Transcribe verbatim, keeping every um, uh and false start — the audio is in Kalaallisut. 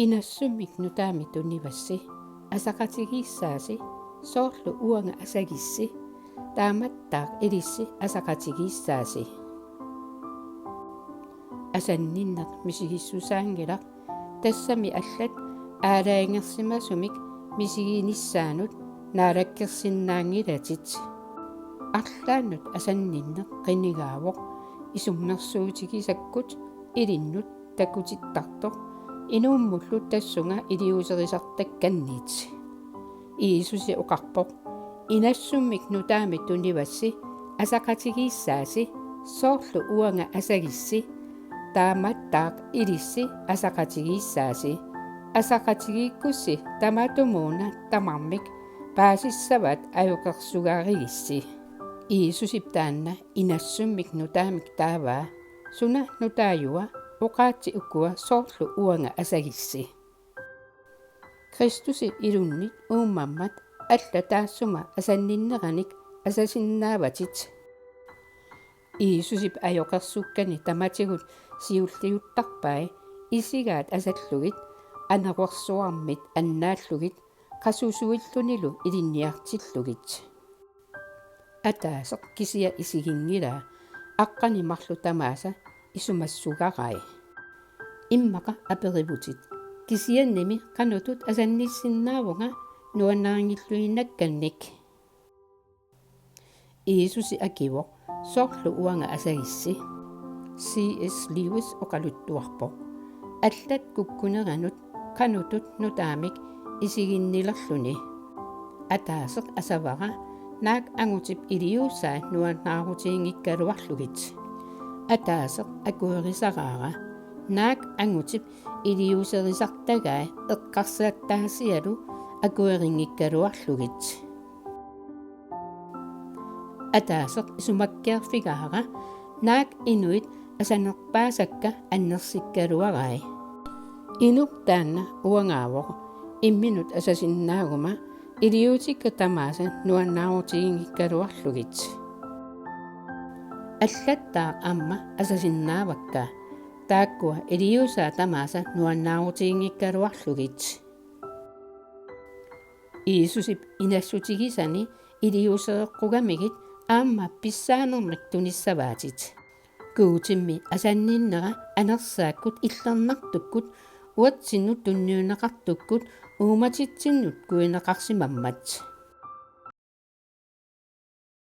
Inassummik nutaamik tunivassi asaqatigiissaasi, soorlu uanga asagissi, taamattaaq ilissi asaqatigiissaasi. Asanninneq misigissusaanngilaq, tassami allat aalajangersimasumik misiginissaannut naalakkersinnaanngilatit. Arlaannut asanninneq qinigaavoq isummersuutigisakkut ilinnut takutittartoq inummullu tassunga iliuuserisartakkannit. Jiisusi oqarpoq: Inassummik nutaamik tunivassi asaqatigiissaasi, soorlu uanga asagissi, taamattaaq ilissi asaqatigiissaasi. Asaqatigiikkussi tamatumuuna tamarmik paasissavat ajoqersugarigissi. Jiisusip taanna inassummik nutaamik taavaa: Suna nutaajua, oqaatsit ukua soorlu uanga asagissi. Kristusip ilunnit uummammat allat taassuma asanninneranik asasinnaavatit. Jiisusip ajoqersukkani tamatigut siulliuttarpai isigaat asallugit, anorersuarmit annaallugit, qasusuillunilu ilinniartillugit. Ataaseq kisiat isiginngilaa, aqqaneq marluk tamaasa isumassugarai. Immaqa aperivutit: Kisiannimi qanoq asannissinnaavunga nuannarinngilluinnakkannik? Jiisusi akivoq: Soorlu uanga asagissi. C S Lewis oqaluttuarpoq: Allat kukkuneranut qanoq nutaamik isiginnilerluni. Ataaseq asavara naak angutip iliuusaa nuannaarutiginngikkaluarlugit. Ataaseq akuerisaraara naak angutip iliuuserisartagai eqqarsaataasialu akuerinngikkaluarlugit. Ataaseq isumakkeerfigaara naak inuit asanerpaasakka annersikkaluarai. Inuk taanna uangaavoq imminut asasinnaaguma iliuutikka tamaasa nuannaarutiginngikkaluarlugit. Allattaaq aamma asasinnaavakka taakkua iliuusaat tamaasa nuannaarutiginngikkaluarlugit. Jiisusip inassutigisani iliuusereqqugamigit aamma pissaanermik tunissavaatit. Guutimmi asanninnera anersaakkut illernartukkut uatsinnut tunniunneqartukkut uummatitsinnut kuineqarsimammat.